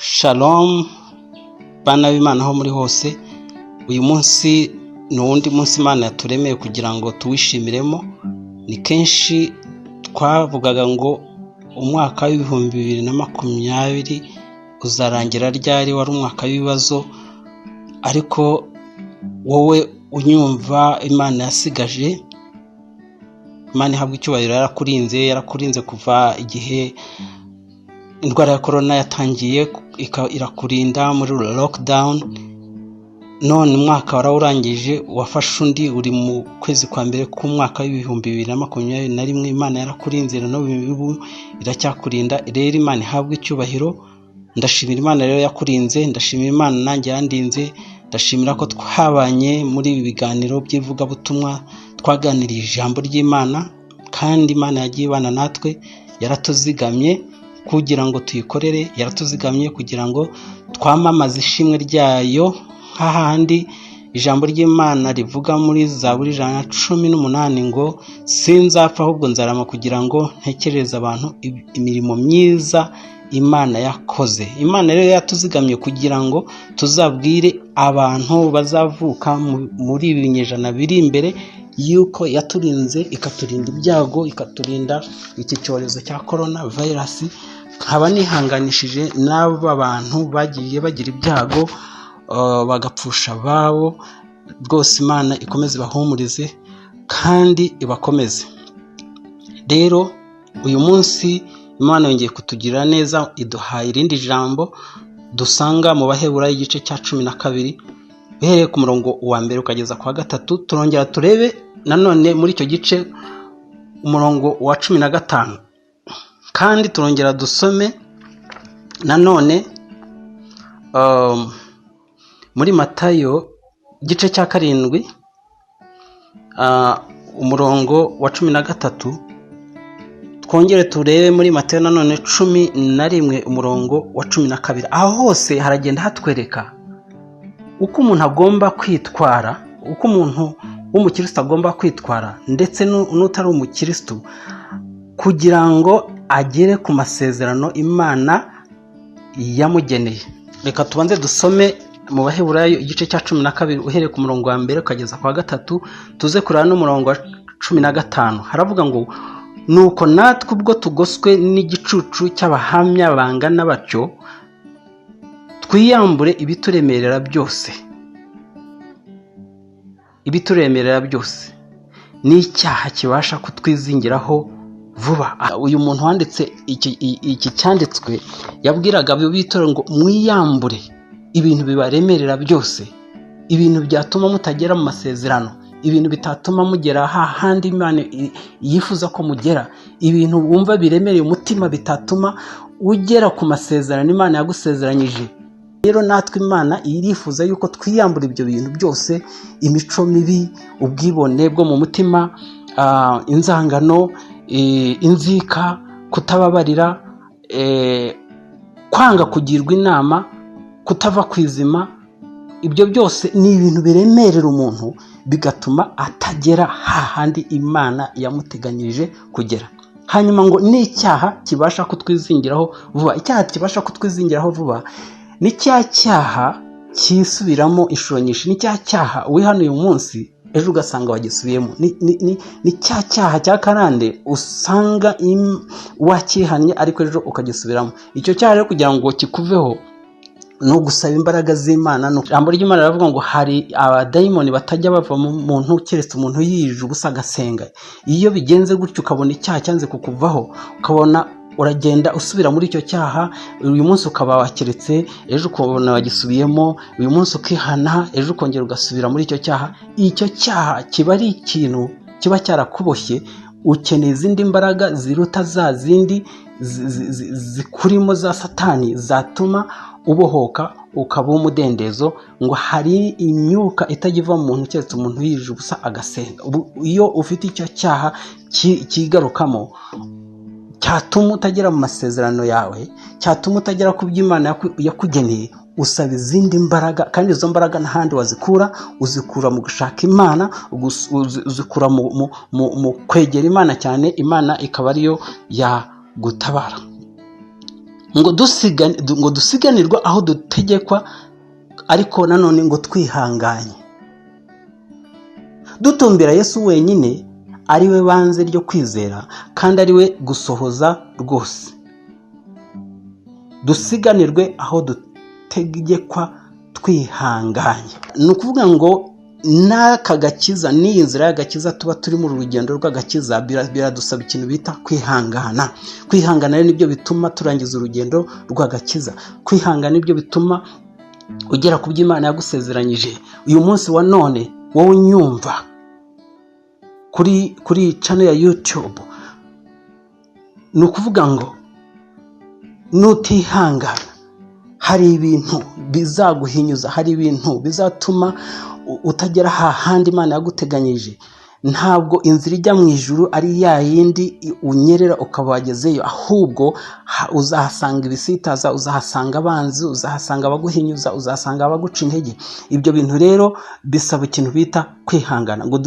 Shalom bana b'Imana aho muri hose. Uyu munsi ni uwundi munsi Imana yaturemeye kugira ngo tuwishimiremo. Ni kenshi twavugaga ngo umwaka w'2020 uzarangira ryari, wari umwaka w'ibibazo, ariko wowe unyumva, Imana yasigaje, Imana ihabwa icyubahiro, yarakurinze, yarakurinze kuva igihe indwara ya korona yatangiye, irakurinda muri lockdown. None umwaka warawurangije, wafashe undi, uri mu kwezi kwa mbere k'umwaka w'2021. Imana yarakurinze, na n'ubu iracyakurinda. Rero Imana ihabwe icyubahiro. Ndashimira Imana rero yakurinze, ndashimira Imana nanjye yandinze, ndashimira ko twabanye muri ibi biganiro by'ivugabutumwa, twaganiriye ijambo ry'Imana, kandi Imana yagiye ibana natwe, yaratuzigamye kugira ngo tuyikorere, yaratuzigamye kugira ngo twamamaze ishimwe ryayo, nk'ahandi ijambo ry'Imana rivuga muri Zaburi 118 ngo: "Sinzapfa, ahubwo nzarama kugira ngo ntekerereze abantu imirimo myiza Imana yakoze." Imana rero yatuzigamye kugira ngo tuzabwire abantu bazavuka muri ibi binyejana biri imbere yuko yaturinze, ikaturinda ibyago, ikaturinda iki cyorezo cya korona virusi. Nkaba nihanganishije n'aba bantu bagiye bagira ibyago, bagapfusha ababo. Rwose Imana ikomeze ibahumurize kandi ibakomeze. Rero uyu munsi Imana yongeye kutugirira neza, iduhaye irindi jambo dusanga mu Baheburayo igice cya 12, uhereye ku murongo wa mbere ukageza ku wa gatatu. Turongera turebe nanone muri icyo gice umurongo wa 15, kandi turongera dusome nanone muri Matayo igice cya 7, umurongo wa 13. Twongere turebe muri Matayo nanone 11, umurongo wa 12. Aho hose haragenda hatwereka uko umuntu agomba kwitwara, uko umuntu w'umukirisitu agomba kwitwara, ndetse n'utari umukirisitu, kugira ngo agere ku masezerano Imana yamugeneye. Reka tubanze dusome mu Baheburayo igice cya 12, uhereye ku murongo wa mbere ukageza ku wa gatatu, tuze kureba n'umurongo wa 15. Haravuga ngo: "Nuko natwe ubwo tugoswe n'igicucu cy'abahamya bangana batyo, twiyambure ibituremerera byose, ibituremerera byose n'icyaha kibasha kutwizingiraho vuba." Uyu muntu wanditse iki cyanditswe yabwiraga abo b'itorero ngo: "Mwiyambure ibintu bibaremerera byose, ibintu byatuma mutagera mu masezerano, ibintu bitatuma mugera hahandi Imana yifuza ko mugera, ibintu wumva biremereye umutima bitatuma ugera ku masezerano Imana yagusezeranyije." Rero natwe Imana irifuza yuko twiyambura ibyo bintu byose: imico mibi, ubwibone bwo mu mutima, inzangano, inzika, kutababarira, kwanga kugirwa inama, kutava ku izima. Ibyo byose ni ibintu biremerera umuntu, bigatuma atagera hahandi Imana yamuteganyirije kugera. Hanyuma ngo n'icyaha kibasha kutwizingiraho vuba. Icyaha kibasha kutwizingiraho vuba ni cya cyaha cyisubiramo inshuro nyinshi, ni cya cyaha wihana uyu munsi, ejo ugasanga wagisubiyemo, ni cya cyaha cya karande usanga wakihannye ariko ejo ukagisubiramo. Icyo cyaha rero kugira ngo kikuveho ni ugusaba imbaraga z'Imana. Ijambo ry'Imana riravuga ngo hari abadayimoni batajya bava mu muntu keretse umuntu yiyije ubusa agasenga. Iyo bigenze gutyo, ukabona icyaha cyanze kukuvaho, ukabona uragenda usubira muri icyo cyaha, uyu munsi ukaba wakiretse, ejo ukabona wagisubiyemo, uyu munsi ukihana, ejo ukongera ugasubira muri icyo cyaha, icyo cyaha kiba ari ikintu kiba cyarakuboshye. Ukeneye izindi mbaraga ziruta za zindi zikurimo za Satani, zatuma ubohoka ukaba umudendezo. Ngo hari imyuka itajya iva mu muntu keretse umuntu yiyije ubusa agasenga. Iyo ufite icyo cyaha cyigarukamo, cyatuma utagera mu masezerano yawe, cyatuma utagera ku byo Imana yakugeneye, usaba izindi mbaraga, kandi izo mbaraga n'ahandi wazikura, uzikura mu gushaka Imana, uzikura mu kwegera Imana cyane, Imana ikaba ariyo yagutabara. Ngo dusiganirwe aho dutegekwa, ariko nanone ngo twihanganye, dutumbira Yesu wenyine, ari we banze ryo kwizera kandi ari we gusohoza rwose. Dusiganirwe aho dutegekwa twihanganye. Ni ukuvuga ngo n'aka gakiza, n'iyi nzira y'agakiza tuba turi mu rugendo rw'agakiza, biradusaba ikintu bita kwihangana. Kwihangana rero nibyo bituma turangiza urugendo rw'agakiza. Kwihangana nibyo bituma ugera ku byo Imana yagusezeranyije. Uyu munsi wa none, wowe unyumva kuri channel ya YouTube, ni ukuvuga ngo nutihangana hari ibintu bizaguhinyuza, hari ibintu bizatuma utagera hahandi Imana yaguteganyije. Ntabwo inzira ijya mu ijuru ari ya yindi unyerera ukaba wagezeyo, ahubwo uzahasanga ibisitaza, uzahasanga abanzi, uzahasanga abaguhinyuza, uzahasanga abaguca intege. Ibyo bintu rero bisaba ikintu bita kwihangana. Ngo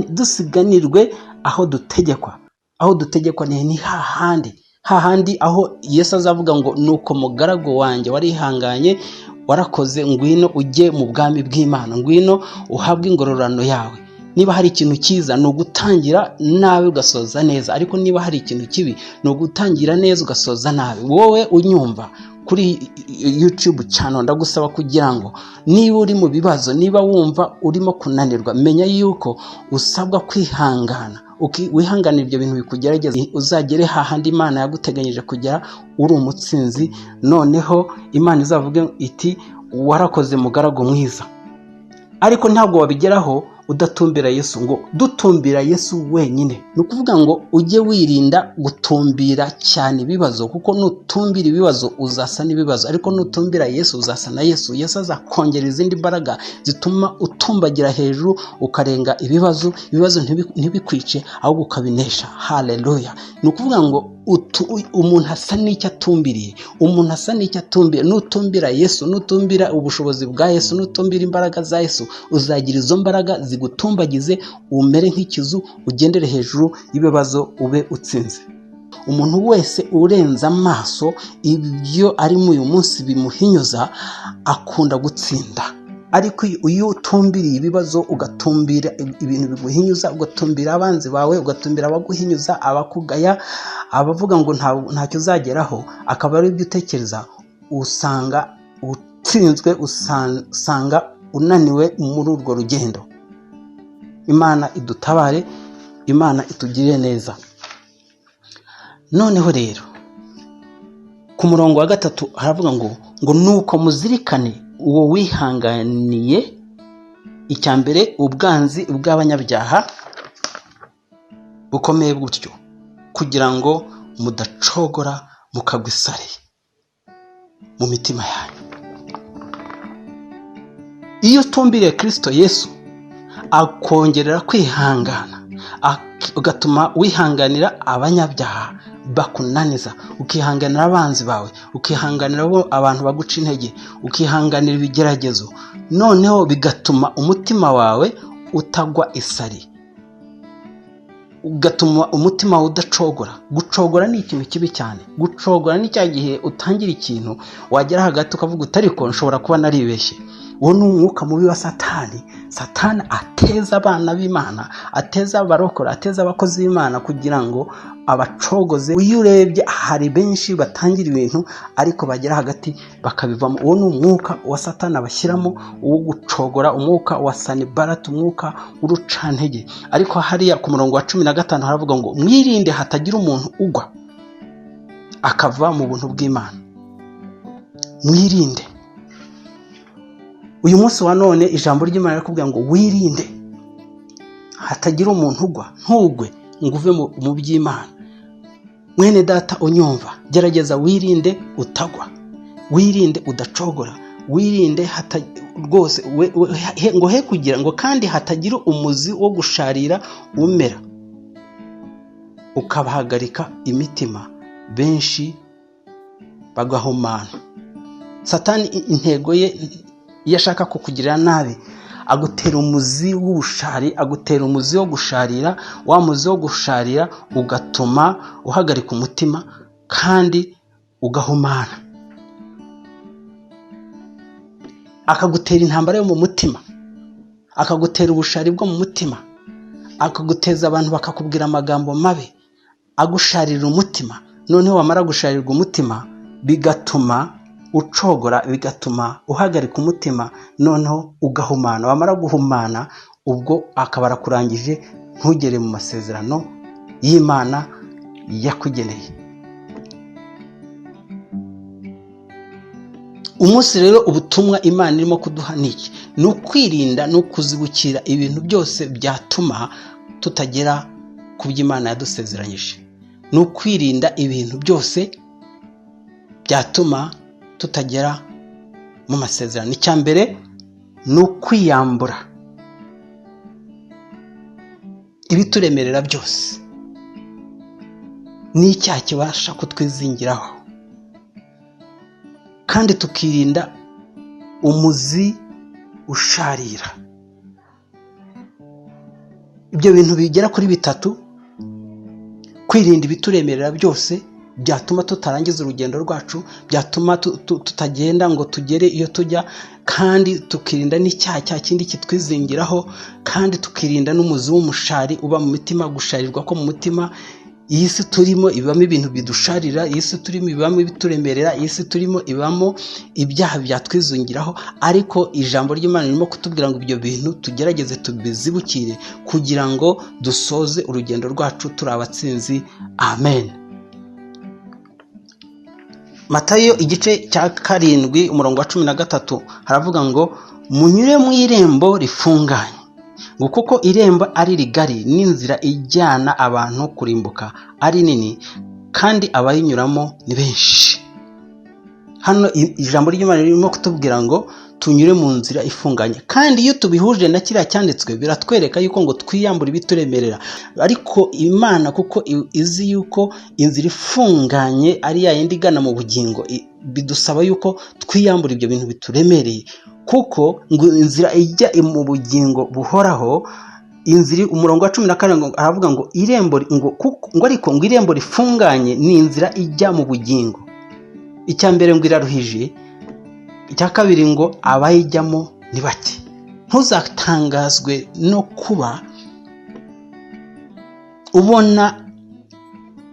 dusiganirwe aho dutegekwa. Aho dutegekwa ni hahandi, hahandi aho Yesu azavuga ngo: "Nuko mugaragu wanjye, warihanganye, warakoze, ngwino ujye mu bwami bw'Imana, ngwino uhabwe ingororano yawe." Niba hari ikintu cyiza, ni ugutangira nabi ugasoza neza, ariko niba hari ikintu kibi, ni ugutangira neza ugasoza nabi. Wowe unyumva kuri YouTube channel, ndagusaba kugira ngo niba uri mu bibazo, niba wumva urimo kunanirwa, menya yuko usabwa kwihangana. Wihanganira ibyo bintu bikugerageza, uzagere hahandi Imana yaguteganyije kugera uri umutsinzi. Noneho Imana izavuge iti: "Warakoze, mugaragu mwiza." Ariko ntabwo wabigeraho udatumbira Yesu. Ngo dutumbira Yesu wenyine, ni ukuvuga ngo ujye wirinda gutumbira cyane ibibazo, kuko nutumbira ibibazo uzasa n'ibibazo, ariko nutumbira Yesu uzasa na Yesu. Yesu azakongera izindi mbaraga zituma utumbagira hejuru, ukarenga ibibazo, ibibazo ntibikwice, ahubwo ukabinesha. Haleluya! Ni ukuvuga ngo umuntu asa n'icyo atumbiriye. Umuntu asa n'icyo atumbiriye. Nutumbira Yesu, nutumbira ubushobozi bwa Yesu, nutumbira imbaraga za Yesu, uzagira izo mbaraga zigutumbagize, umere nk'ikizu, ugendere hejuru y'ibibazo, ube utsinze. Umuntu wese urenza amaso ibyo arimo uyu munsi bimuhinyuza akunda gutsinda, ariko iyo utumbiriye ibibazo, ugatumbira ibintu biguhinyuza, ugatumbira abanzi bawe, ugatumbira abaguhinyuza, abakugaya, abavuga ngo ntacyo uzageraho, akaba ari ibyo utekereza, usanga utsinzwe, usanga unaniwe muri urwo rugendo. Imana idutabare, Imana itugirire neza. Noneho rero ku murongo wa 3 haravuga ngo: "Nuko muzirikane uwo wihanganiye icya mbere ubwanzi bw'abanyabyaha bukomeye gutyo, kugira ngo mudacogora mukagwa isari mu mitima yanyu." Iyo utumbiriye Kirisito Yesu, akongerera kwihangana, ugatuma wihanganira abanyabyaha bakunaniza, ukihanganira abanzi bawe, ukihanganira abo abantu baguca intege, ukihanganira ibigeragezo. Noneho bigatuma umutima wawe utagwa isari, ugatuma umutima wawe udacogora. Gucogora ni ikintu kibi cyane. Gucogora ni cya gihe utangira ikintu, wagera hagati ukavuga uti: "Ariko nshobora kuba naribeshye." Uwo ni umwuka mubi wa Satani. Satani ateza abana b'Imana, ateza abarokora, ateza abakozi b'Imana kugira ngo abacogoze. Iyo urebye, hari benshi batangira ibintu ariko bagera hagati bakabivamo. Uwo ni umwuka wa Satani abashyiramo wo gucogora, umwuka wa Sanibarati, umwuka w'urucantege. Ariko hariya ku murongo wa 15 haravuga ngo: "Mwirinde hatagira umuntu ugwa akava mu buntu bw'Imana." Mwirinde. Uyu munsi wa none ijambo ry'Imana rirakubwira ngo wirinde hatagira umuntu ugwa. Ntugwe ngo uve mu by'Imana. Mwene data unyumva, gerageza wirinde utagwa, wirinde udacogora, wirinde rwose ngo he kugira ngo kandi hatagira umuzi wo gusharira umera ukabahagarika imitima, benshi bagahumana. Satani intego ye, iyo ashaka kukugirira nabi, agutera umuzi w'ubushari, agutera umuzi wo gusharira. Wa muzi wo gusharira ugatuma uhagarika umutima kandi ugahumana, akagutera intambara yo mu mutima, akagutera ubushari bwo mu mutima, akaguteza abantu bakakubwira amagambo mabi agusharira umutima. Noneho wamara gusharirwa umutima bigatuma ucogora, bigatuma uhagarika umutima, noneho ugahumana. Wamara guhumana ubwo akaba arakurangije, ntugere mu masezerano y'Imana yakugeneye. Umunsi rero ubutumwa Imana irimo kuduha ni iki? Ni ukwirinda, ni ukuzibukira ibintu byose byatuma tutagera ku byo Imana yadusezeranyije. Ni ukwirinda ibintu byose byatuma tutagera mu masezerano. Icya mbere ni ukwiyambura ibituremerera byose n'icyaha kibasha kutwizingiraho, kandi tukirinda umuzi usharira. Ibyo bintu bigera kuri bitatu: kwirinda ibituremerera byose byatuma tutarangiza urugendo rwacu, byatuma tutagenda ngo tugere iyo tujya, kandi tukirinda n'icyaha cya kindi kitwizingiraho, kandi tukirinda n'umuzi w'umushari uba mu mitima, gusharirwa ko mu mutima. Iyi si turimo ibamo ibintu bidusharira, iyi si turimo ibamo ibituremerera, iyi si turimo ibamo ibyaha byatwizingiraho, ariko ijambo ry'Imana ririmo kutubwira ngo ibyo bintu tugerageze tubizibukire kugira ngo dusoze urugendo rwacu turi abatsinzi. Amen. Matayo igice cya 7 umurongo wa 13 haravuga ngo munyure mu irembo rifunganye, ngo kuko irembo ari rigari n'inzira ijyana abantu kurimbuka ari nini, kandi abayinyuramo ni benshi. Hano ijambo ry'Imana ririmo kutubwira ngo tunyure mu nzira ifunganye, kandi iyo tubihuje na kiriya cyanditswe biratwereka yuko ngo twiyambure ibituremerera. Ariko Imana kuko izi yuko inzira ifunganye ari ya yindi igana mu bugingo, bidusaba yuko twiyambura ibyo bintu bituremereye, kuko ngo inzira ijya mu bugingo buhoraho, inzira, umurongo wa 17 aravuga ngo irembo ngo ariko ngo irembo rifunganye ni inzira ijya mu bugingo. Icya mbere ngo iraruhije, icya kabiri ngo abayijyamo ni bake. Ntuzatangazwe no kuba ubona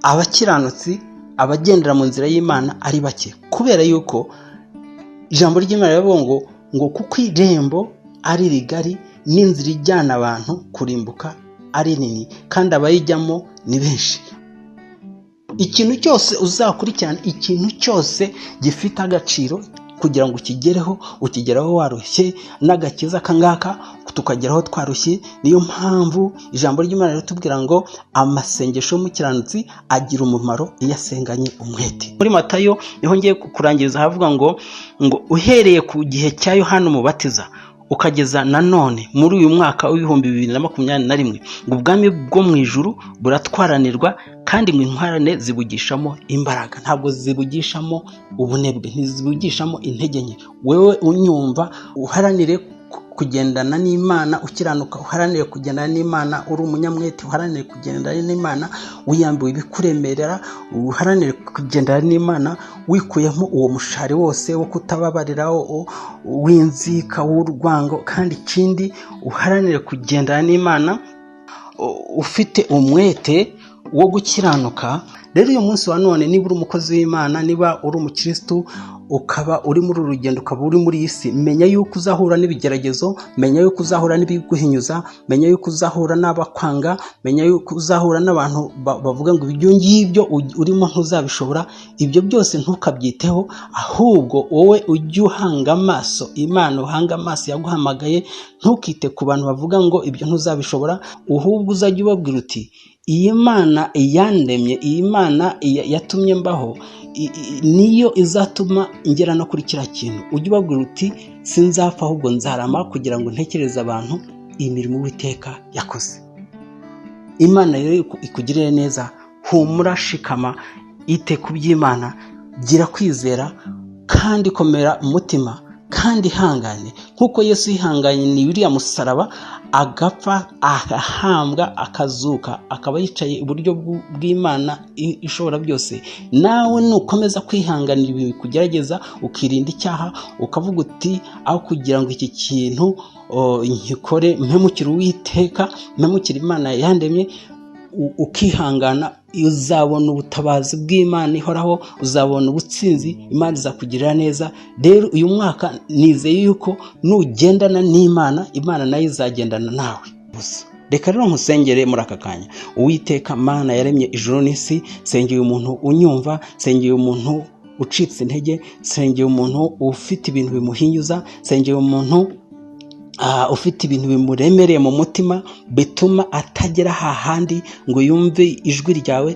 abakiranutsi, abagendera mu nzira y'Imana ari bake, kubera yuko ijambo ry'Imana riravuga ngo kuko irembo ari rigari n'inzira ijyana abantu kurimbuka ari nini, kandi abayijyamo ni benshi. Ikintu cyose uzakurikirana, ikintu cyose gifite agaciro kugira ngo ukigereho, ukigeraho warushye, n'agakiza kangaka tukageraho twarushye. Niyo mpamvu ijambo ry'Imana riratubwira ngo amasengesho y'umukiranutsi agira umumaro iyo asenganye umwete. Muri Matayo niho ngiye kurangiriza, havuga ngo uhereye ku gihe cya Yohana Umubatiza ukageza nanone muri uyu mwaka w'2021, ngo ubwami bwo mu ijuru buratwaranirwa, kandi ngo intwarane zibugishamo imbaraga. Ntabwo zibugishamo ubunebwe, ntizibugishamo intege nke. Wewe unyumva, uharanire kugendana n'Imana ukiranuka, uharanire kugendana n'Imana uri umunyamwete, uharanire kugendana n'Imana wiyambuye ibikuremerera, uharanire kugendana n'Imana wikuyemo uwo mushari wose wo kutababarira, w'inzika, w'urwango. Kandi ikindi, uharanire kugendana n'Imana ufite umwete wo gukiranuka. Rero uyu munsi wa none, niba uri umukozi w'Imana, niba uri umukirisitu, ukaba uri muri uru rugendo, ukaba uri muri iyi si, menya yuko uzahura n'ibigeragezo, menya yuko uzahura n'ibiguhinyuza, menya yuko uzahura n'abakwanga, menya yuko uzahura n'abantu bavuga ngo ibyo ngibyo urimo ntuzabishobora. Ibyo byose ntukabyiteho, ahubwo wowe ujye uhanga amaso Imana, uhanga amaso yaguhamagaye. Ntukite ku bantu bavuga ngo ibyo ntuzabishobora, ahubwo uzajya ubabwira uti iyi Mana yandemye, iyi Mana yatumye mbaho, niyo izatuma ngera no kuri kiriya kintu. Ujye ubabwira uti sinzapfa ahubwo nzarama kugira ngo ntekereze abantu imirimo Uwiteka yakoze. Imana rero ikugirire neza, humura, shikama, ite ku by'Imana, gira kwizera kandi komera umutima, kandi ihangane nk'uko Yesu yihanganye ni uriya musaraba. agapfa, agahambwa, akazuka, akaba yicaye iburyo bw'Imana ishobora byose, nawe nukomeza kwihanganira ibintu bikugerageza, ukirinda icyaha, ukavuga uti aho kugira ngo iki kintu nkikore mpemukire Uwiteka, mpemukire Imana yandemye, ukihangana, uzabona ubutabazi bw'Imana ihoraho, uzabona ubutsinzi, Imana izakugirira neza. Rero uyu mwaka nizeye yuko nugendana n'Imana, Imana nayo izagendana nawe. Gusa reka rero nkusengere muri aka kanya. Uwiteka Mana yaremye ijuru n'isi, sengeye umuntu unyumva, sengeye umuntu ucitse intege, sengeye umuntu ufite ibintu bimuhinyuza, sengeye umuntu ufite ibintu bimuremereye mu mutima bituma atagera hahandi ngo yumve ijwi ryawe,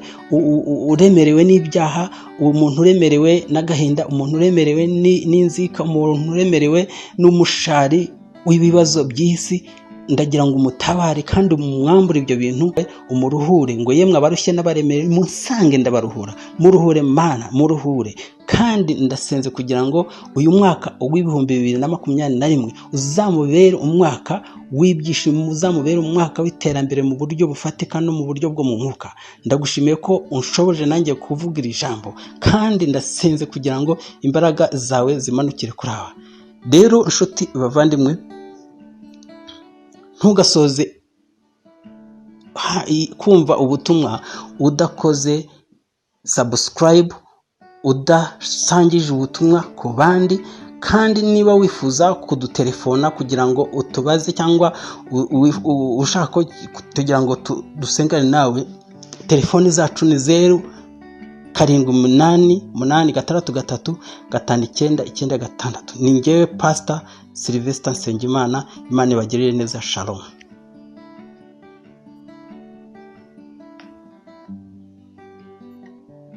uremerewe n'ibyaha, umuntu uremerewe n'agahinda, umuntu uremerewe n'inzika, umuntu uremerewe n'umushari w'ibibazo by'isi, ndagira ngo umutabare kandi umwambure ibyo bintu, umuruhure, ngo yemwe abarushye n'abaremerewe munsange ndabaruhura. Muruhure Mana, muruhure. Kandi ndasenze kugira ngo uyu mwaka w'2021 uzamubere umwaka w'ibyishimo, uzamubere umwaka w'iterambere mu buryo bufatika no mu buryo bwo mu mwuka. Ndagushimiye ko unshoboje nanjye kuvuga iri jambo, kandi ndasenze kugira ngo imbaraga zawe zimanukire kuri aba. Rero inshuti bavandimwe, ntugasoze kumva ubutumwa udakoze subscribe, udasangije ubutumwa ku bandi. Kandi niba wifuza kudutelefona kugira ngo utubaze, cyangwa ushaka ko kugira ngo dusengane nawe, telefoni zacu ni 0788635996. Ni ngewe Pasita Sylvester Nsengimana. Imana ibagirire neza. Shalom.